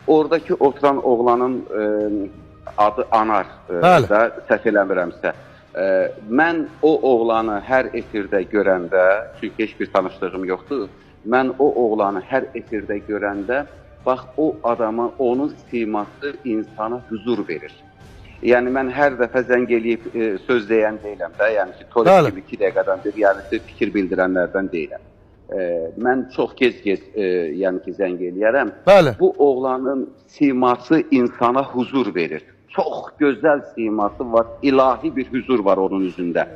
Oradakı oturan oğlanın adı Anar Bəli. da səhv eləmirəmsə. Mən o oğlanı hər efirdə görəndə, çünki heç bir tanışlığım yoxdur. Mən o oğlanı hər efirdə görəndə, bax o adamın, onun siması insana huzur verir. Yəni mən hər dəfə zəng eləyib söz deyən deyiləm də, yəni ki, Torik Bəli. kimi 2 dəqiqədən bir, yəni fikir bildirənlərdən deyiləm. Mən çox gec-gec yəni ki, zəng eləyərəm. Bəli. Bu oğlanın siması insana huzur verir. Çox gözəl siması var, ilahi bir huzur var onun üzündə.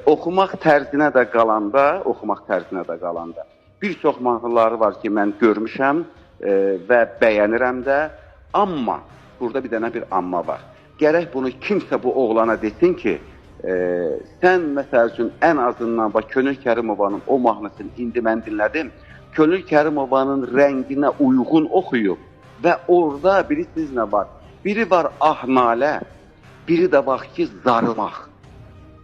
Oxumaq tərzinə də qalanda, bir çox mahnıları var ki, mən görmüşəm və bəyənirəm də. Amma burada bir dənə bir amma var. Gərək bunu kimsə bu oğlana desin ki, sən məsəl üçün ən azından bax Könül Kərimovanın o mahnısını indi mən dinlədim. Könül Kərimovanın rənginə uyğun oxuyub və orada bilirsiniz nə var? Biri var ah-nalə, biri də var ki zarımaq.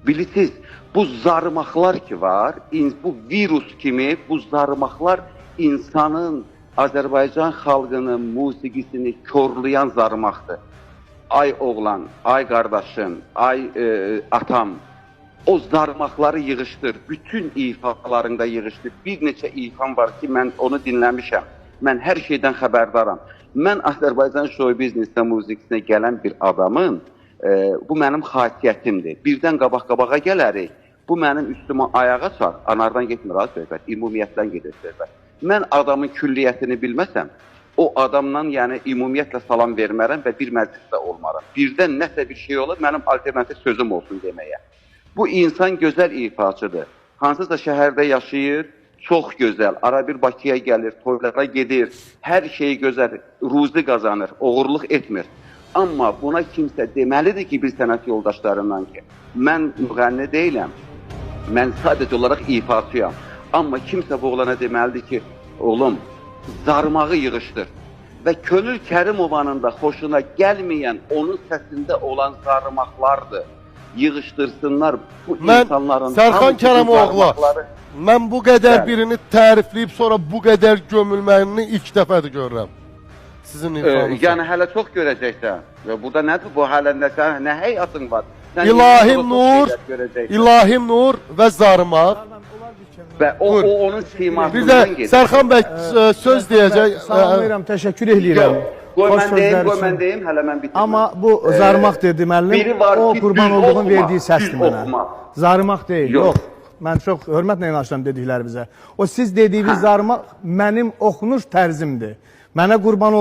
Bilirsiniz, bu zarımaqlar ki var, bu virus kimi bu zarımaqlar insanın, Azərbaycan xalqının musiqisini korlayan zarımaqdır. Ay oğlan, ay qardaşım, ay atam, o zarımaqları yığışdır, bütün ifalarında yığışdır. Bir neçə ifam var ki, mən onu dinləmişəm. Mən hər şeydən xəbərdaram. Mən Azərbaycan şou biznesinə, musiqisinə gələn bir adamın, bu mənim xasiyyətimdir. Birdən qabaq-qabağa gələrik, bu mənim üstümə ayağa çar, anardan getmir ha söhbət, ümumiyyətdən gedir söhbət. Mən adamın külliyyətini bilməsəm, o adamla yəni ümumiyyətlə salam vermərəm və bir məclisdə olmaram. Birdən nəsə bir şey olur, mənim alternativ sözüm olsun deməyə. Bu insan gözəl ifaçıdır. Hansısa şəhərdə yaşayır, çox gözəl. Ara bir Bakıya gəlir, toylara gedir, hər şeyi gözəl, ruzi qazanır, oğurluq etmir. Amma buna kimsə deməlidir ki, bir sənət yoldaşlarından ki, mən müğənni deyiləm, mən sadəcə olaraq ifaçıyam. Amma kimsə bu oğlana deməlidir ki, oğlum, zarımağı yığışdır. Və Könül Kərimovanın da xoşuna gəlməyən onun səsində olan zarımaqlardır. Yığışdırsınlar bu Mən insanların Sərxan Kərəmoğlu, mən bu qədər Bəli. birini tərifləyib sonra bu qədər gömülməyini ilk dəfədir görürəm. Sizin ifanızda. Yəni hələ çox görəcəksən. Və burada nədir bu hələ nə sən nə həyatın var? Sən İlahi çox nur, şeylər görəcəksən. İlahi nur və zarımaq. Və o, Buyur. o onun Bir simasından də gedir. Sərxan bəy söz deyəcək. Salamlayıram, təşəkkür eləyirəm. Yox, qoy Xoş mən deyim, sözlər qoy üçün. mən deyim, hələ mən bitirməm. Amma bu zarımaq dedi müəllim, biri var o ki, qurban düz olduğun oxumaq, verdiyi səsdir düz mənə. oxumaq. Zarımaq deyil, Yox. yox. Mən çox hörmətlə yanaşıram dediklərimizə. O siz dediyiniz zarımaq mənim oxunuş tərzimdir. Mənə qurban